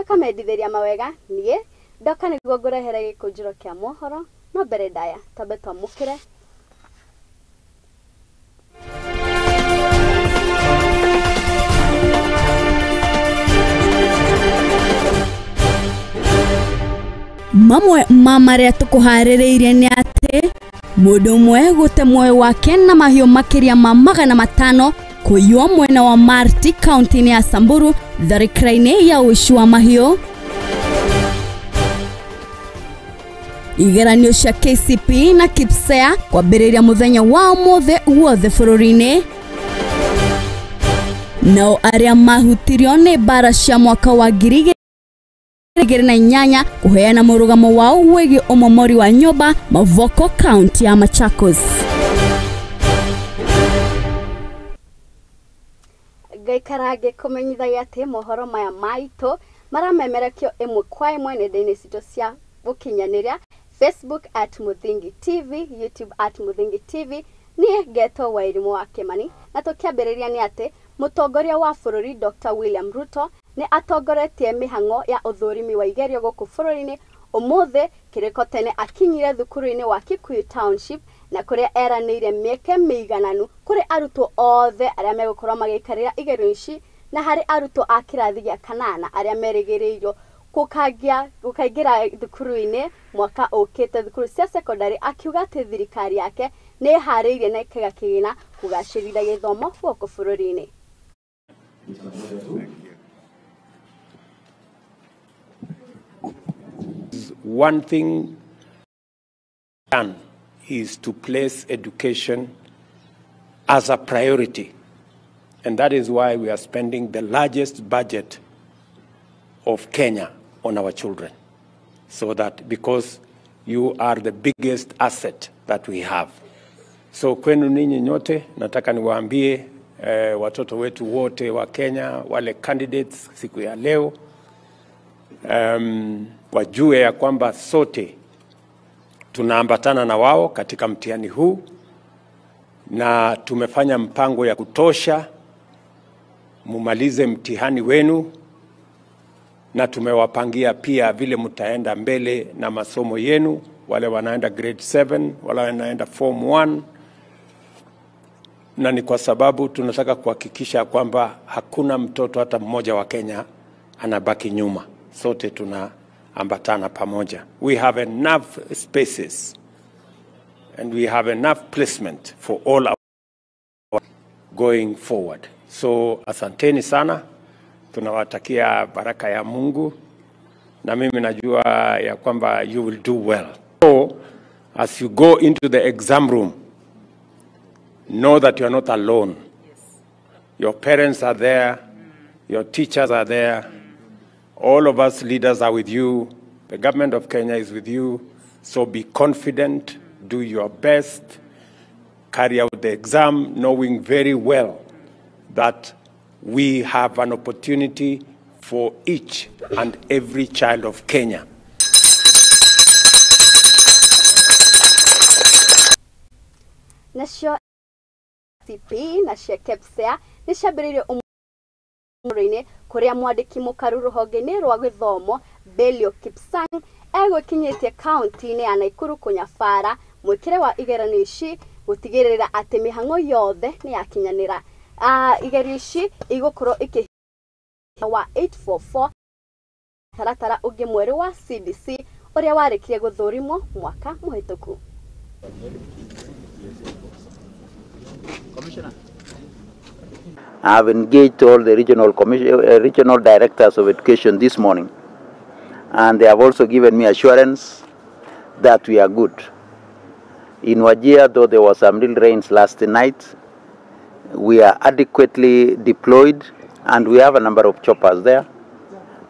Tũkamendithĩria mawega niĩ ndoka nĩguo ngũrehere gĩkũnjĩro kĩa mohoro no mbere ndaya twambe twamũkĩre. Mamwe ma marĩa tũkũharĩrĩirie nĩ atĩ mũndũ ũmwe gũte muoyo wake na mahiũ makĩria ma 500 kũiywo mwena wa Marti kaunti-inĩ ya Samburu tharĩkĩra-inĩ ya ũici wa mahiũ. Igeranio cia KCPE na KPSEA kwambĩrĩria mũthenya wa ũmũthĩ guothe bũrũri-inĩ. Nao arĩa mahutirio nĩ mbara cia mwaka wa 2008 kuheana mũrũgamo wao wĩgiĩ ũmomori wa nyũmba Mavoko kaunti ya Machakos. Ngaikara ngĩkũmenyithagia atĩ mohoro maya maitũ maramemerekio ĩmwe kwa ĩmwe nenda-inĩ citũ cia gũkinyanĩria Facebook at Muthingi TV, YouTube at Muthingi TV. Niĩ ngetwo Wairimu wa Kimani, na tũkĩambĩrĩria nĩ atĩ mũtongoria wa bũrũri Dr. William Ruto nĩ atongoretie mĩhang'o ya ũthũrimi wa igerio gũkũ bũrũri-inĩ. Ũmũthĩ kĩrĩko tene akinyire thukuru-inĩ wa Kikuyu Township na kũrĩa eranĩire mĩeke mĩigananu kũrĩ arutwo othe arĩa megũkorwo magĩikarĩra igerio ici na harĩ arutwo a kĩrathi gĩa kanana arĩa merĩgĩrĩirwo gũkaingĩra thukuru-inĩ mwaka ũkĩte thukuru cia secondary, akiuga atĩ thirikari yake nĩ ĩharĩirie na ĩkaiga kĩgĩna kũgacĩrithia gĩthomo gũkũ bũrũri-inĩ. One thing done is to place education as a priority, and that is why we are spending the largest budget of Kenya on our children, so that because you are the biggest asset that we have. So kwenu ninyi nyote nataka niwaambie watoto wetu wote wa Kenya, wale candidates siku ya leo, wajue ya kwamba sote tunaambatana na wao katika mtihani huu na tumefanya mpango ya kutosha mumalize mtihani wenu, na tumewapangia pia vile mtaenda mbele na masomo yenu, wale wanaenda grade 7, wale wanaenda form 1, na ni kwa sababu tunataka kuhakikisha kwamba hakuna mtoto hata mmoja wa Kenya anabaki nyuma. Sote tunaambatana pamoja. We have enough spaces and we have enough placement for all our going forward. So asanteni sana, tunawatakia baraka ya Mungu, na mimi najua ya kwamba you will do well. So as you go into the exam room, know that you are not alone. Yes. Your parents are there, your teachers are there, all of us leaders are with you, the government of Kenya is with you. So be confident, do your best, carry out the exam, knowing very well that we have an opportunity for each and every child of Kenya. Nacio CP na cia KPSEA nĩ ciambĩrĩirie ũmũrĩ-inĩ kũrĩa mwandĩki mũkaru rũhonge-inĩ rwa gĩthomo Belio Kipsang egũkinyĩtie kaunti-inĩ ya Nakuru kũnyabara mwĩkĩre wa igeranio ici gũtigĩrĩra atĩ mĩhang'o yothe nĩ yakinyanĩra. Igerio ici igũkorwo ikĩ wa 844 taratara ũngĩ mwerũ wa CBC ũrĩa warĩkirie gũthũrimwo mwaka mũhĩtũku. I have engaged all the regional directors of education this morning, and they have also given me assurance that we are good. In Wajir, though there was some little rains last night, we are adequately deployed and we have a number of choppers there.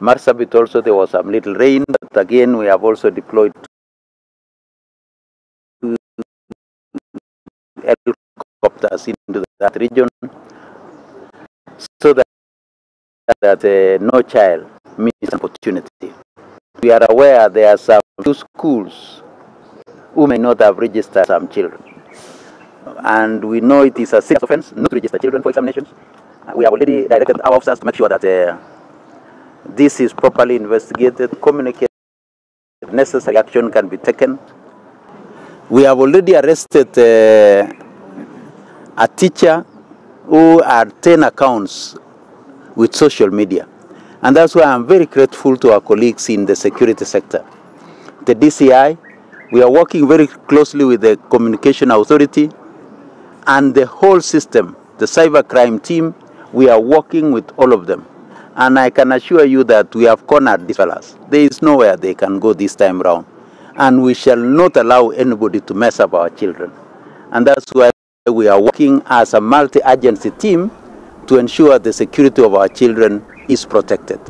Marsabit also there was some little rain, but again we have also deployed 2 helicopters into that region so that no child misses an opportunity. We are aware there are some few schools who may not have registered some children. And we know it is a serious offense not to register children for examinations. We have already directed our officers to make sure that this is properly investigated, communicated, necessary action can be taken. We have already arrested a teacher who had 10 accounts with social media. And that's why I'm very grateful to our colleagues in the security sector. The DCI, we are working very closely with the Communication Authority and the whole system, the cybercrime team, we are working with all of them. And I can assure you that we have cornered these fellas. There is nowhere they can go this time round. And we shall not allow anybody to mess up our children. And that's why we are working as a multi-agency team to ensure the security of our children is protected.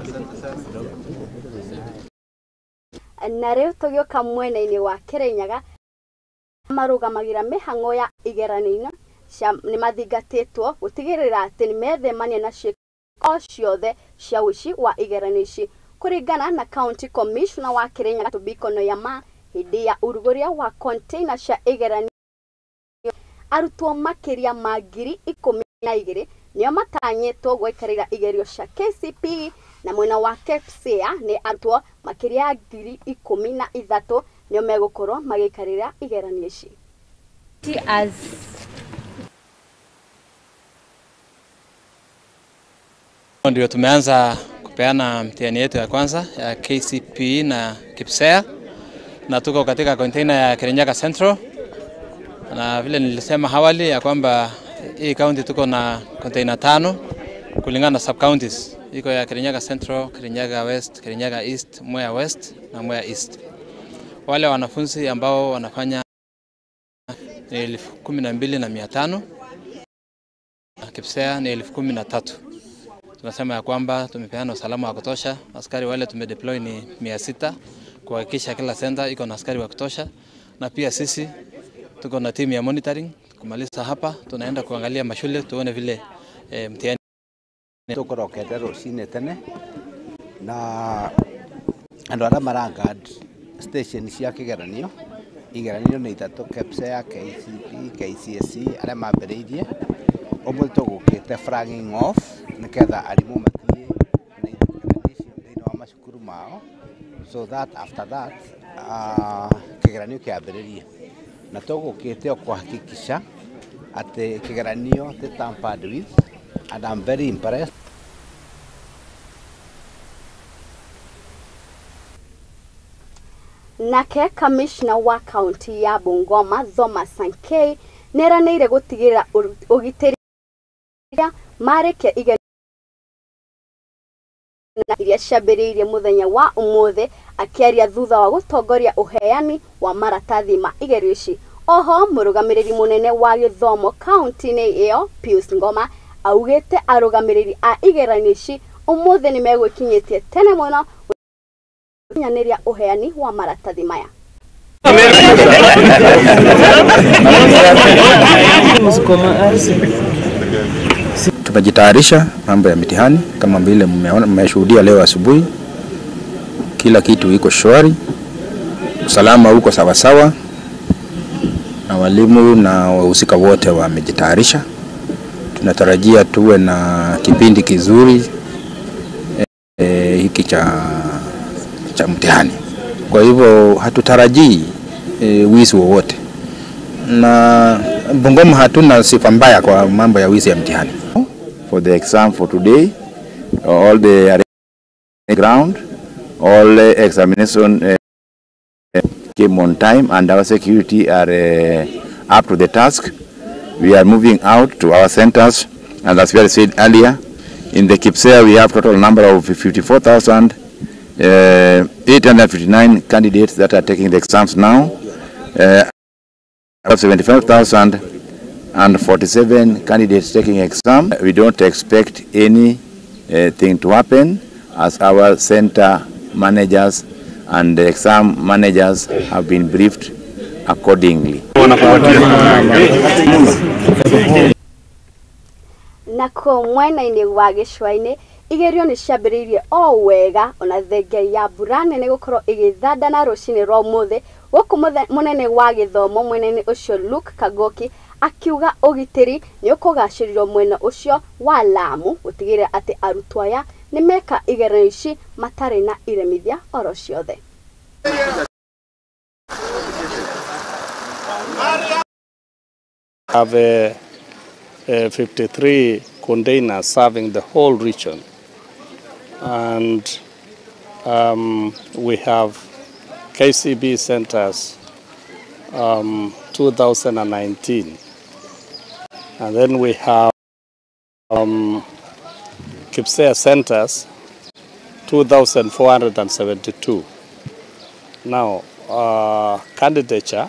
Na rĩu tũgĩũka mwena-inĩ wa Kĩrĩnyaga marũgamagira mĩhang'o ya igeranio cia nĩ mathingatĩtwo gũtigĩrĩra atĩ nĩ methemania na ciĩko ciothe cia ũici wa igeranio ici. Kũringana na County Commissioner wa Kĩrĩnyaga Tobiko Noyama, hĩndĩ ya ũrugũria wa container cia igeranio arutwo makĩria ma 12,000 nĩo matanyĩtwo gwaikarĩra igerio cia KCPE, na mwena wa KPSEA nĩ arutwo makĩria ya 13,000 nĩo megũkorwo magĩikarĩra igeranio ici. As ndio tumeanza kupeana mtihani yetu ya kwanza ya KCPE na KPSEA, na tuko katika container ya Kirinyaga Central, na vile nilisema awali ya kwamba hii county tuko na container 5 kulingana na sub counties. Iko ya Kirinyaga Central, Kirinyaga West, Kirinyaga East, Mwea West na Mwea East. Wale wanafunzi ambao wanafanya ni 12,500, KPSEA ni 13,000. Tunasema ya kwamba tumepeana usalama wa kutosha. Askari wale tumedeploy ni 600 kuhakikisha kila center iko na askari wa kutosha, na pia sisi tuko na timu ya monitoring. Kumaliza hapa tunaenda kuangalia mashule tuone vile mtihani tukorokete rucini tene na andu aria marangad station cia kigeranio igeranio ni itatu, KPSEA, KCPE, KCSE, aria mambiriirie umuthi tugukite flagging off niketha arimu matie na igeranio icio thiini wa macukuru mao, so that after that kigeranio kiambiririe. Na tugukite o kuhakikisha ati kigeranio ti tampered with, and I'm very impressed. Nake Commissioner wa kaunti ya Bungoma Thomas Sankei nĩeranĩire gũtigĩrĩra ũgitĩri marĩkia igeranio iria ciambĩrĩirie mũthenya wa ũmũthĩ, akĩaria thutha wa gũtongoria ũheani wa maratathi ma igerio ici. Oho mũrũgamĩrĩri mũnene wa gĩthomo kaunti-inĩ ĩyo Pius Ngoma augĩte arũgamĩrĩri a igeranio ici ũmũthĩ nĩ megwĩkinyĩtie tene mũno gũkinyanĩria ũheani wa maratathi maya. Tumejitayarisha mambo ya mitihani kama vile mmeshuhudia leo asubuhi. Kila kitu iko shwari, usalama uko sawasawa, na walimu na wahusika wote wamejitayarisha. Tunatarajia tuwe na kipindi kizuri hiki cha mtihani. Kwa hivyo hatutarajii wizi wowote, na Bungoma hatuna sifa mbaya kwa mambo ya wizi ya mtihani. For the exam for today, all the ground, all examination came on time, and our security are up to the task. We are moving out to our centers, and as we had said earlier, in the KPSEA we have total number of 54,859 candidates that are taking the exams now. 75,047 candidates taking exam. We don't expect anything to happen, as our center managers and the exam managers have been briefed accordingly. Nako mwena-inĩ wa gĩcũa-inĩ igerio nĩ ciambĩrĩirie o wega ona thenge ya mbura nene gũkorwo ĩgĩthandana rũcinĩ rwa ũmũthĩ, gũkũ mũnene wa gĩthomo mwena-inĩ ũcio Luke Kagoki akiuga ũgitĩri nĩ ũkũgacĩrithio mwena ũcio wa Lamu gũtigĩrĩra atĩ arutwo aya nĩ meka igeranio ici matarĩ na iremithia oro ciothe. Have 53 containers serving the whole region, and we have KCB centers 2019, and then we have KPSEA centers 2,472. Now, candidature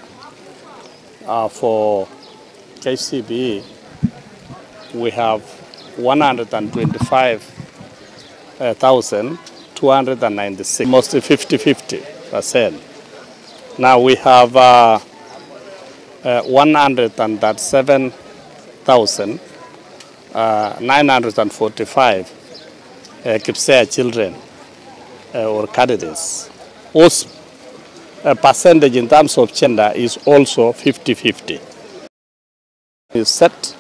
for KCB, we have 125,296, mostly 50-50%. Now we have 137,945 KPSEA children or candidates. Whose percentage in terms of gender is also 50-50. Is set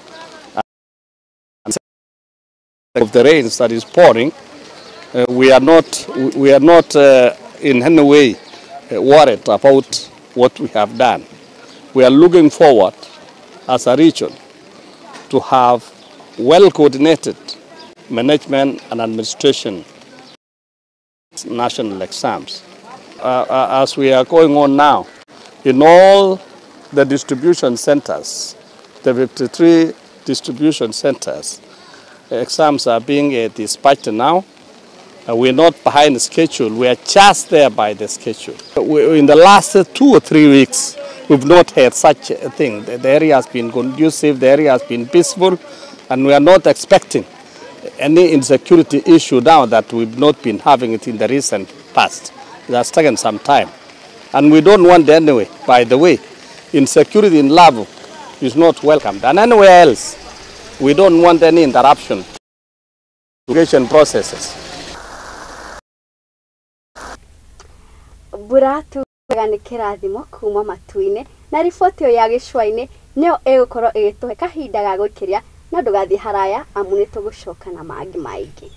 of the rains that is pouring, we are not in any way worried about what we have done. We are looking forward as a region to have well coordinated management and administration national exams. As we are going on now, in all the distribution centers, the 53 distribution centers, exams are being dispatched now. We're not behind the schedule, we are just there by the schedule. In the last 2 or 3 weeks, we've not had such a thing. The area has been conducive, the area has been peaceful, and we are not expecting any insecurity issue now that we've not been having it in the recent past. It has taken some time. And we don't want anyway, by the way, insecurity in Lamu is not welcomed. And anywhere else, we don't want any interruption to education processes. Mbura tugaga nĩ kĩrathimo kuma matu-inĩ na riboti ĩyo ya gĩcũa-inĩ nĩyo ĩgũkorwo ĩgĩtũhe kahinda ga gũikĩria, no ndũgathiĩ haraya amu nĩ tũgũcoka na mangĩ maingĩ.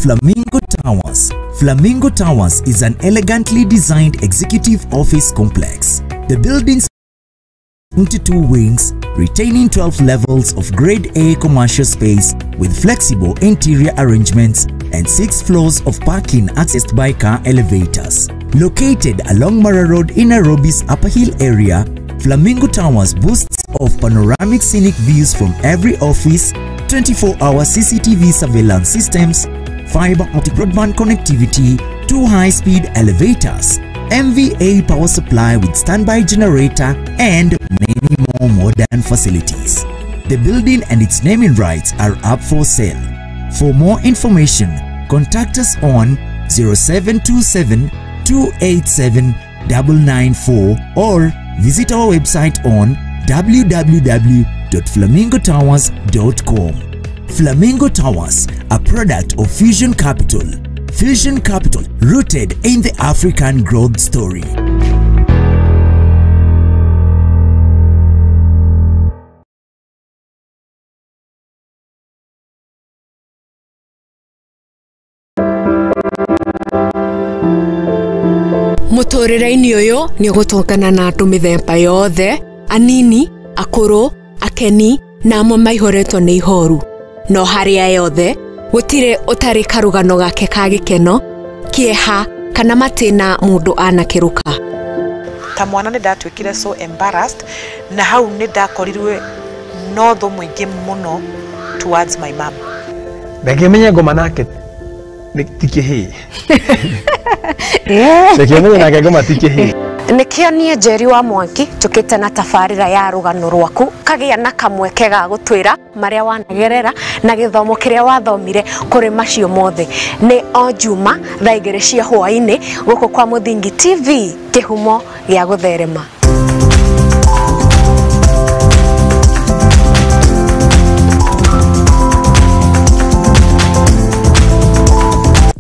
Flamingo Towers. Flamingo Towers is an elegantly designed executive office complex. The building's 22 wings, retaining 12 levels of Grade A commercial space with flexible interior arrangements and 6 floors of parking accessed by car elevators. Located along Mara Road in Nairobi's Upper Hill area, Flamingo Towers boasts of panoramic scenic views from every office, 24-hour CCTV surveillance systems, fiber optic broadband connectivity, 2 high-speed elevators, MVA power supply with standby generator, and many more modern facilities. The building and its naming rights are up for sale. For more information, contact us on 0727 287 994 or visit our website on www.flamingotowers.com. Flamingo Towers, a product of Fusion Capital. Fusion Capital, rooted in the African growth story. Mũtũrĩre-inĩ ũyũ nĩ ũgũtũngana na andũ mĩthemba yothe, anini, akũrũ, akeni na amwe maihũrĩtwo nĩ ihoru. No harĩa yothe gũtirĩ ũtarĩ karũgano gake ka gĩkeno, kĩeha kana matĩna mũndũ anakĩrũka. Ta mwana nĩ ndatuĩkire so embarrassed na hau nĩ ndakorirwe no thũ mũingĩ mũno towards my mom. Ndangĩmenya ngoma nake ti kĩhĩĩ. Ndangĩmenya nake ngoma ti kĩhĩĩ. Nikio nie Njeri wa Mwangi tukite na tabarira ya rugano rwaku kagia na kamweke ga gutwira maria wanagerera na githomo kiria wathomire kuri macio mothe. Ni o Juma thaa 2 cia hwaini guku kwa Muthingi TV, kihumo gia gutherema.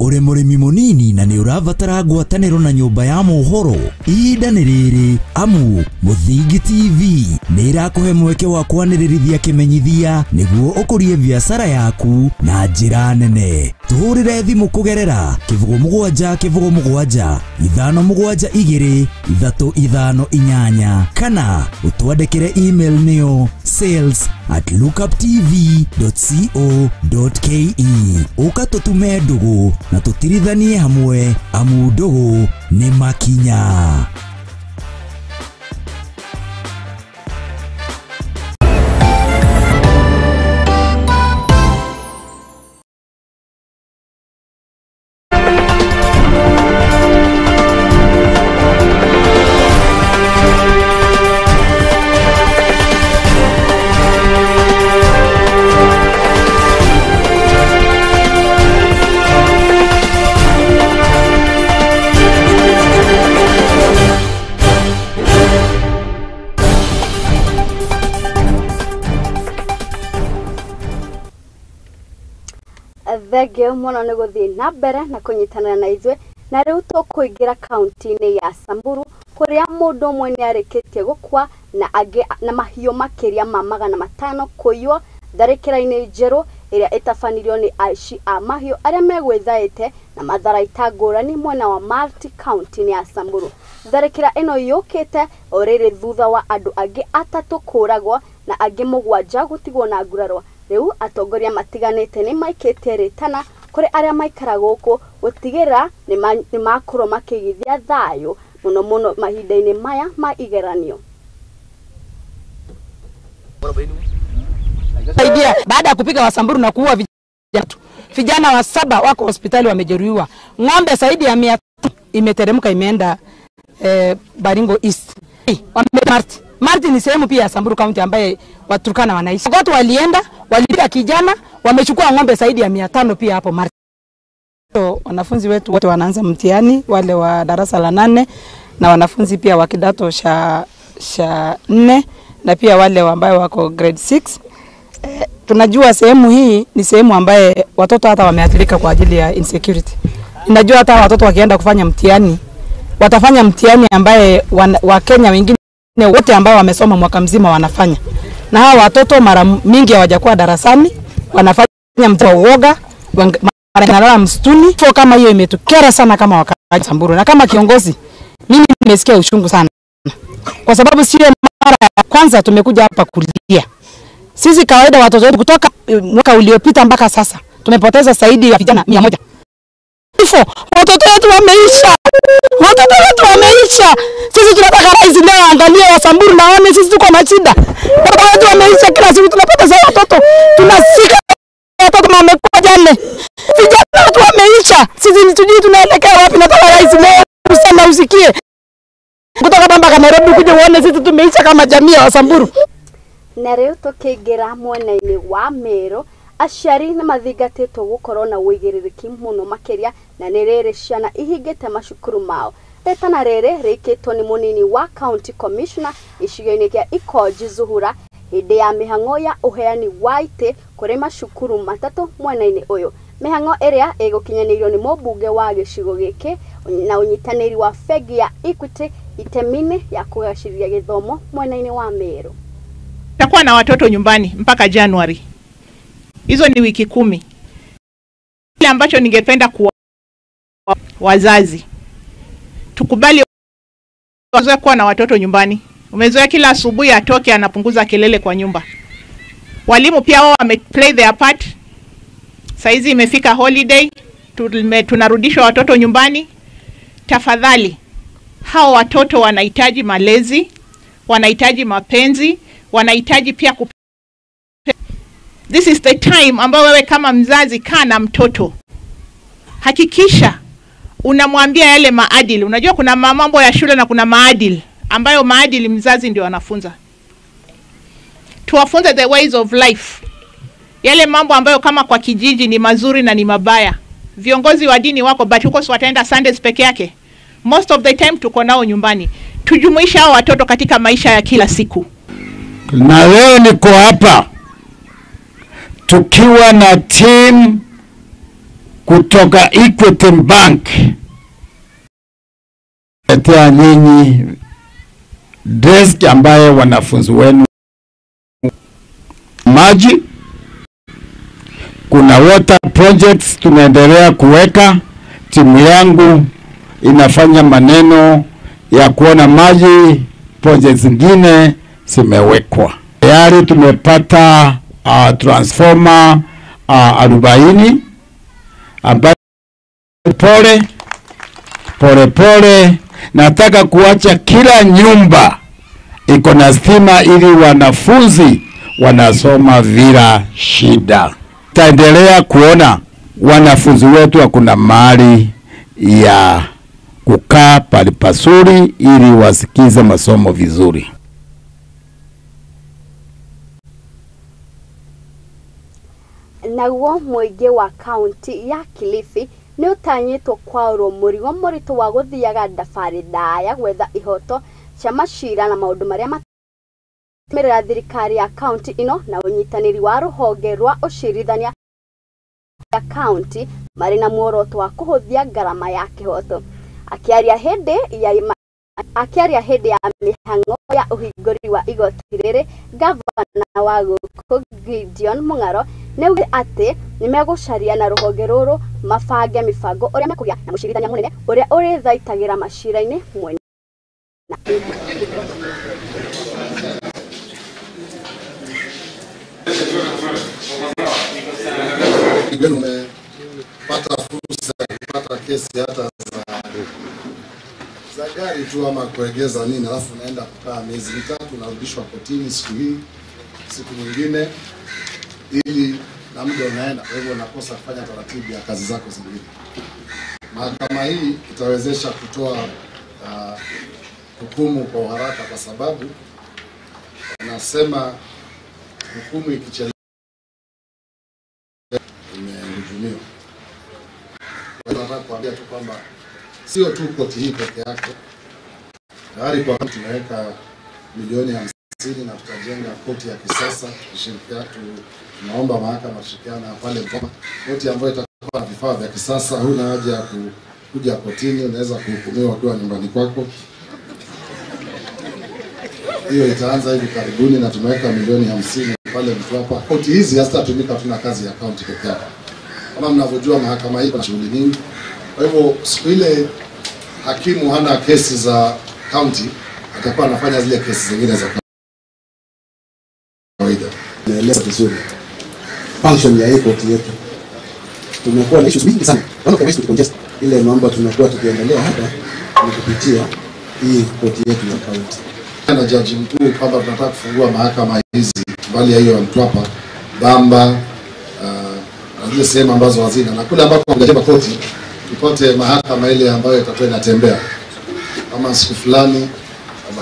Uri murimi munini na ni urabatara ngwataniro na nyumba ya mohoro, ihinda ni riri amu Muthingi TV ni irakuhe mweke wa kwanĩrĩrithia kĩmenyithia nĩguo ũkũrie biacara yaku na njĩra nene. Tũhũrĩre thimũ kũgerera 07 07 5 7 2 3 5 8 kana ũtwandĩkĩre email nĩyo sales@lookuptv.co.ke. Ũka tũtume ndũgũ na tũtirithanie hamwe amu ndũgũ nĩ makinya. Thengio muno nĩ gũthiĩ na mbere na kũnyitanĩra na ithuĩ. Na rĩu tũkũingĩra kaunti-inĩ ya Samburu kũrĩa mũndũ ũmwe nĩ arĩkĩtie gũkua na angĩ na mahiũ makĩria ma 500 kũiywo tharĩkĩra-inĩ njerũ ĩrĩa ĩtabanirio nĩ aici a mahiũ arĩa megwĩthaĩte na matharaita ngũrani mwena wa Marti kaunti-inĩ ya Samburu. Tharĩkĩra ĩno yũkĩte o rĩrĩ thutha wa andũ angĩ 3 kũũragwo na angĩ 7 gũtigwo na nguraro. Rĩu atongoria matiganĩte nĩ maikĩtie rĩtana kũrĩ arĩa maikara gũkũ gũtigĩrĩra nĩ makorwo makĩigithia thayũ mũno mũno mahinda-inĩ maya ma igeranio. Saidia baada ya kupiga Wasamburu na kuua vijana wa 7 wako hospitali wamejeruhiwa. Ng'ombe zaidi ya 300 imeteremka imeenda Baringo East. Marti ni sehemu pia ya Samburu County ambaye Waturkana wanaishi. Watu walienda, walipiga kijana, wamechukua ng'ombe zaidi ya 500 pia hapo Marti. So, wanafunzi wetu wote wanaanza mtihani, wale wa darasa la 8 na wanafunzi pia wa kidato cha 4 na pia wale ambao wako grade 6. Tunajua sehemu hii ni sehemu ambaye watoto hata wameathirika kwa ajili ya insecurity. Ninajua hata watoto wakienda kufanya mtihani, watafanya mtihani ambaye Wakenya wengine wote ambao wamesoma mwaka mzima wanafanya. Na hawa watoto mara mingi hawajakuwa darasani, wanafanya mtihani wa uoga, wanalala msituni. Kwa kama hiyo imetukera sana kama wakaaji Samburu, na kama kiongozi mimi nimesikia uchungu sana. Kwa sababu sio mara ya kwanza tumekuja hapa kulia. Sisi kawaida watoto wetu kutoka mwaka uliopita mpaka sasa tumepoteza zaidi ya vijana 100. Hivyo watoto wetu wameisha. Watoto wetu wameisha. Sisi tunataka rais leo angalie Wasamburu na waone sisi tuko na shida. Watoto wetu wameisha, kila siku tunapoteza watoto. Tunasika watoto wamekuwa jana. Vijana wetu wameisha. Sisi tujui tunaelekea wapi. Nataka rais leo useme usikie. Kutoka mpaka Nairobi kuja uone sisi tumeisha kama jamii ya Wasamburu. Na rĩu tũkĩingĩra mwena-inĩ wa Meru, aciari nĩ mathingatĩtwo gũkorwo na ũigĩrĩrĩki mũno makĩria na nĩ rĩrĩ ciana ihingĩte macukuru mao. Rĩtana rĩrĩ rĩikĩtwo nĩ mũnini wa county commissioner gĩcigo-inĩ kĩa Ikonji Zuhura hĩndĩ ya mĩhang'o ya ũheani wa itĩ kũrĩ macukuru 3 mwena-inĩ ũyũ. Mĩhang'o ĩrĩa ĩgũkinyanĩirio nĩ mũmbunge wa gĩcigo gĩkĩ na ũnyitanĩri wa bengi ya Equity itemi-inĩ ya kũgacĩrithia gĩthomo mwena-inĩ wa Meru. Takuwa na watoto nyumbani mpaka Januari. Hizo ni wiki 10. Kile ambacho ningependa kuwa wazazi, tukubali wazoe kuwa na watoto nyumbani. Umezoea kila asubuhi atoke anapunguza kelele kwa nyumba. Walimu pia wao wame play their part. Saizi imefika holiday, tunarudishwa watoto nyumbani. Tafadhali, hao watoto wanahitaji malezi, wanahitaji mapenzi, wanahitaji pia This is the time ambao wewe kama mzazi kaa na mtoto. Hakikisha Unamwambia yale maadili. Unajua kuna mambo ya shule na kuna maadili ambayo maadili mzazi ndio anafunza. Tuwafunze the ways of life. Yale mambo ambayo kama kwa kijiji ni mazuri na ni mabaya. Viongozi wa dini wako, but huko si wataenda Sundays peke yake. Most of the time tuko nao nyumbani. Tujumuishe hao watoto katika maisha ya kila siku. Na leo niko hapa tukiwa na team kutoka Equity Bank letea nyinyi desk ambaye wanafunzi wenu maji. Kuna water projects tunaendelea kuweka. Timu yangu inafanya maneno ya kuona maji, projects zingine zimewekwa. Tayari tumepata transformer 40 ambayo pole pole pole nataka kuacha kila nyumba iko na stima ili wanafunzi wanasoma bila shida. Taendelea kuona wanafunzi wetu hakuna mahali ya kukaa pali pazuri ili wasikize masomo vizuri. Naguo mũingĩ wa kaunti ya Kilifi nĩ ũtanyĩtwo kwaũrwo mũrigo mũritũ wa gũthiaga thabarĩ ndaya gwetha ihoto cia macira na maũndũ marĩa matũmĩrĩra thirikari ya kaunti ĩno na ũnyitanĩri wa rũhonge rwa ũcirithania ya kaunti marĩ na muoroto wa kũhũthia ngarama ya kĩhoto. Akĩaria hĩndĩ ya mĩhang'o ya ũhingũri wa igoti rĩrĩ, gavana wa gũkũ Gideon Mung'aro nĩaugire atĩ nĩmegũcaria na rũhonge rũrũ mabange mĩbango ũrĩa mekũgĩa na mũcirithania mũnene ũrĩa ũrĩthaitagĩra macira-inĩ mwena. Umepata fursa ya kupata kesi hata za gari tu ama kuegeza nini, alafu unaenda kukaa miezi mitatu, unarudishwa kotini siku hii siku nyingine, ili na muda unaenda, kwa hivyo unakosa kufanya taratibu ya kazi zako zingine. Mahakama hii itawezesha kutoa hukumu kwa haraka, kwa sababu wanasema hukumu ikichelewa imehujumiwa. Kwa hiyo nataka kuambia tu kwamba sio tu koti hii peke yake. Tayari kwa tumeweka milioni 50 na tutajenga koti ya kisasa tukishirikiana, tunaomba mahakama kushirikiana pale Mtwapa, koti ambayo itakuwa na vifaa vya kisasa. Huna haja ya kuja kotini, unaweza kuhukumiwa ukiwa nyumbani kwako. Hiyo itaanza hivi karibuni na tumeweka milioni 50 pale Mtwapa. Koti hizi hazitatumika tuna kazi ya kaunti peke yake. Kama mnavyojua mahakama hii ina shughuli nyingi. Kwa hivyo siku ile hakimu hana kesi za county, atakuwa anafanya zile kesi zingine za kawaida. Naeleza vizuri function ya hii koti yetu. Tumekuwa na issues mingi sana. One of the ways to congest ile mambo tumekuwa tukiendelea hapa ni kupitia hii koti yetu ya county. Na jaji mkuu kwamba tunataka kufungua mahakama hizi mbali ya hiyo ya Mtwapa, Bamba, na zile sehemu ambazo hazina, na kule ambako hamjajenga koti tupate mahakama ile ambayo itakuwa inatembea. Kama siku fulani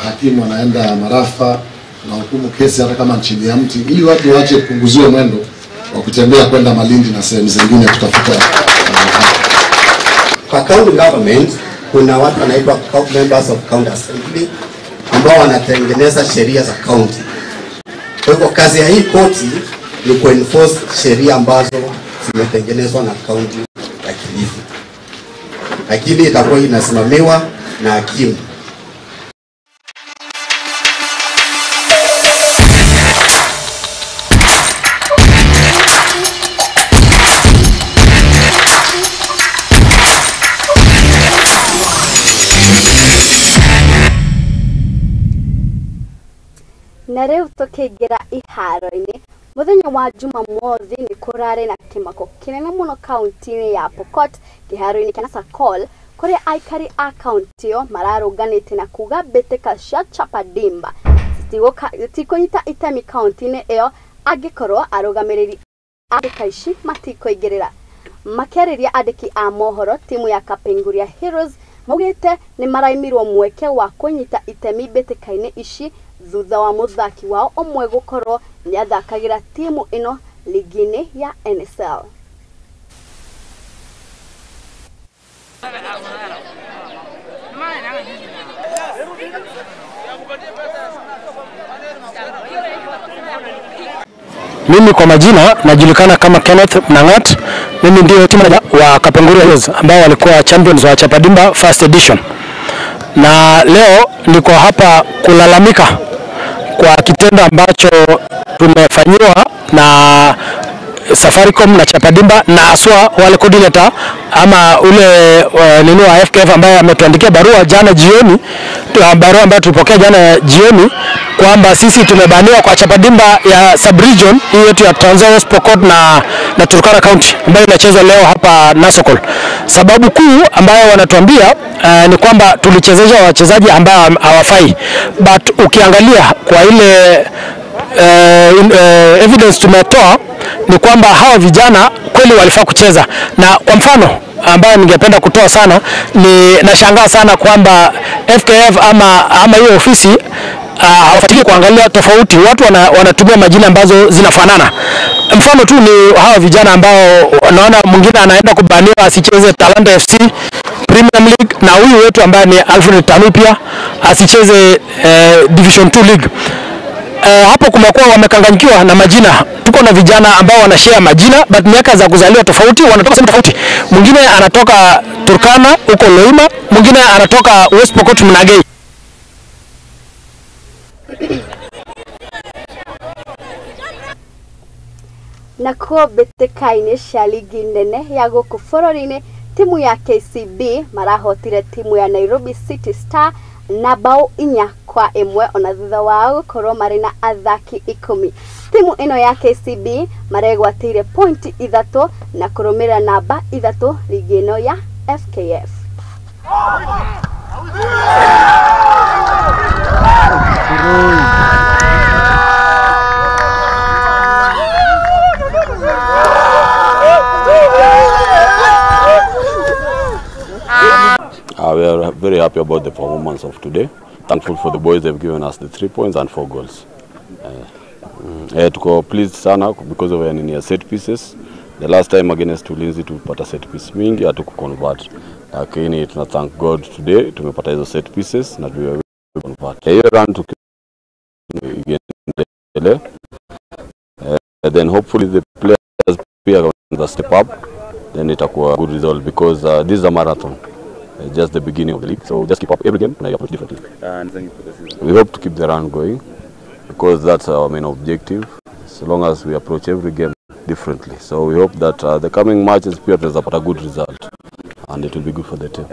hakimu anaenda marafa na hukumu kesi hata kama chini ya mti, ili watu waache kupunguziwe mwendo wa kutembea kwenda Malindi na sehemu zingine kutafuta. Kwa county government kuna watu wanaitwa members of county assembly ambao wanatengeneza sheria za county. Kwa hivyo kazi ya hii koti ni kuenforce sheria ambazo zimetengenezwa na county ya Kilifi, lakini itakuwa inasimamiwa na hakimu. Na rĩu tũkĩingĩra iharo-inĩ, mũthenya wa Jumamothi nĩ kũrarĩ na kĩmako kĩnene mũno kaunti-inĩ ya Pokot kĩharo-inĩ kĩa Nasakol, kũrĩa aikari a kaunti ĩyo mararũnganĩte na kuga mbĩtĩka cia Chapadimba citikũnyita itemi kaunti-inĩ ĩyo angĩkorwo arũgamĩrĩri a mbĩtĩka ici matikũingĩrĩra. Makĩarĩria andĩki a mohoro, timu ya Kapenguria Heroes maugĩte nĩ maraimirwo mweke wa kũnyita itemi mbĩtĩka-inĩ ici thutha wa mũthaki wao ũmwe gũkorwo nĩathakagĩra timu ĩno ligi-inĩ ya NSL. Mimi kwa majina najulikana kama Kenneth Mnangat. Mimi ndio team manager wa Kapenguria Heroes ambao walikuwa champions wa Chapadimba first edition. Na leo niko hapa kulalamika kwa kitendo ambacho tumefanyiwa na Safaricom na Chapadimba, na haswa wale coordinator ama ule nini wa FKF ambaye ametuandikia barua jana jioni, barua ambayo tulipokea jana jioni kwamba sisi tumebaniwa kwa Chapadimba ya sub-region hii yetu ya Trans Nzoia, Pokot na Turkana County ambayo inachezwa leo hapa Nasokol. Sababu kuu ambayo wanatuambia ni kwamba tulichezesha wachezaji ambao hawafai, but ukiangalia kwa ile evidence tumetoa ni kwamba hawa vijana kweli walifaa kucheza. Na kwa mfano ambayo ningependa kutoa sana ni nashangaa sana kwamba FKF ama hiyo ofisi hawafuatilii kuangalia tofauti. Watu wanatumia majina ambazo zinafanana. Mfano tu ni hawa vijana ambao naona mwingine anaenda kubaniwa asicheze Talanta FC Premier League, na huyu wetu ambaye ni Alfred Tanu pia asicheze Division 2 League. Hapo kumekuwa wamekanganyikiwa na majina. Tuko na vijana ambao wanashare majina but miaka za kuzaliwa tofauti, wanatoka sehemu tofauti. Mwingine anatoka Turkana huko Loima, mwingine anatoka West Pokot Mnagei. Na kuo mbĩtĩka-inĩ cia ligi nene ya gũkũ bũrũri-inĩ, timu ya KCB marahotire timu ya Nairobi City Star na bao 4-1 ona thutha wao gũkorwo marĩ na athaki 10. Timu ĩno ya KCB maregwatĩire pointi 3 na kũrũmĩrĩra namba 3 ligi ĩno ya FKF. We are very happy about the performance of today. Thankful for the boys, they've given us the 3 points and 4 goals. Tuko pleased sana because of our set pieces. The last time against Ulinzi tulipata set piece mingi hatukuconvert. Lakini tuna thank God today tumepata hizo set pieces na tuwe convert. Hiyo run tukiendelea, then hopefully the players pia can step up, then itakuwa good result because this is a marathon. Just the beginning of the league, so just keep up every game and approach differently. And thank you for the season. We hope to keep the run going because that's our main objective, so long as we approach every game differently. So we hope that the coming matches pia tutapata a good result and it will be good for the team.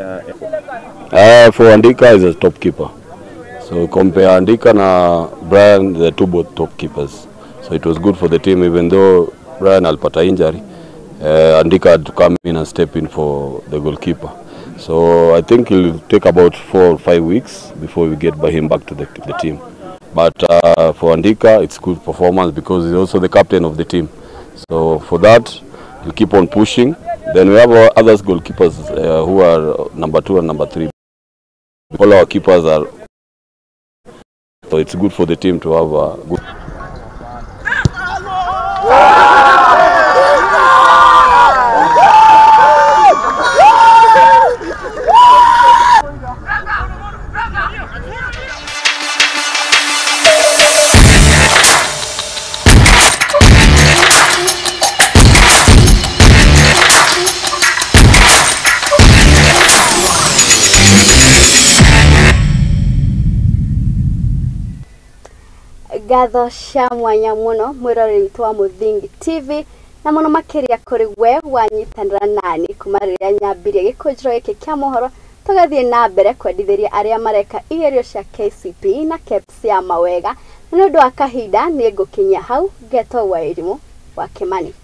For Andika is a top keeper. So compare Andika na Brian, the two both top keepers. So it was good for the team even though Brian alipata injury. Andika had to come in and step in for the goalkeeper. So I think it'll take about 4 or 5 weeks before we get by him back to the team. But for Andika, it's good performance because he's also the captain of the team. So for that, he'll keep on pushing. Then we have our other goalkeepers who are number 2 and number 3. All our keepers are. So it's good for the team to have a good. Ngatho cia mwanya muno mwiroreri witũ wa Mũthingi TV na muno makiria kuri we wanyitanĩra nani kuma rĩrĩa nyambirie gĩkũnjĩro gĩkĩ kĩa mohoro tũgathiĩ na mbere kwendithĩria arĩa mareka igerio cia KCPE na KEBS ya mawega. Na nĩ ũndũ wa kahinda nĩ ngũkinyia hau ngetwo wa Irimũ wa Kimani.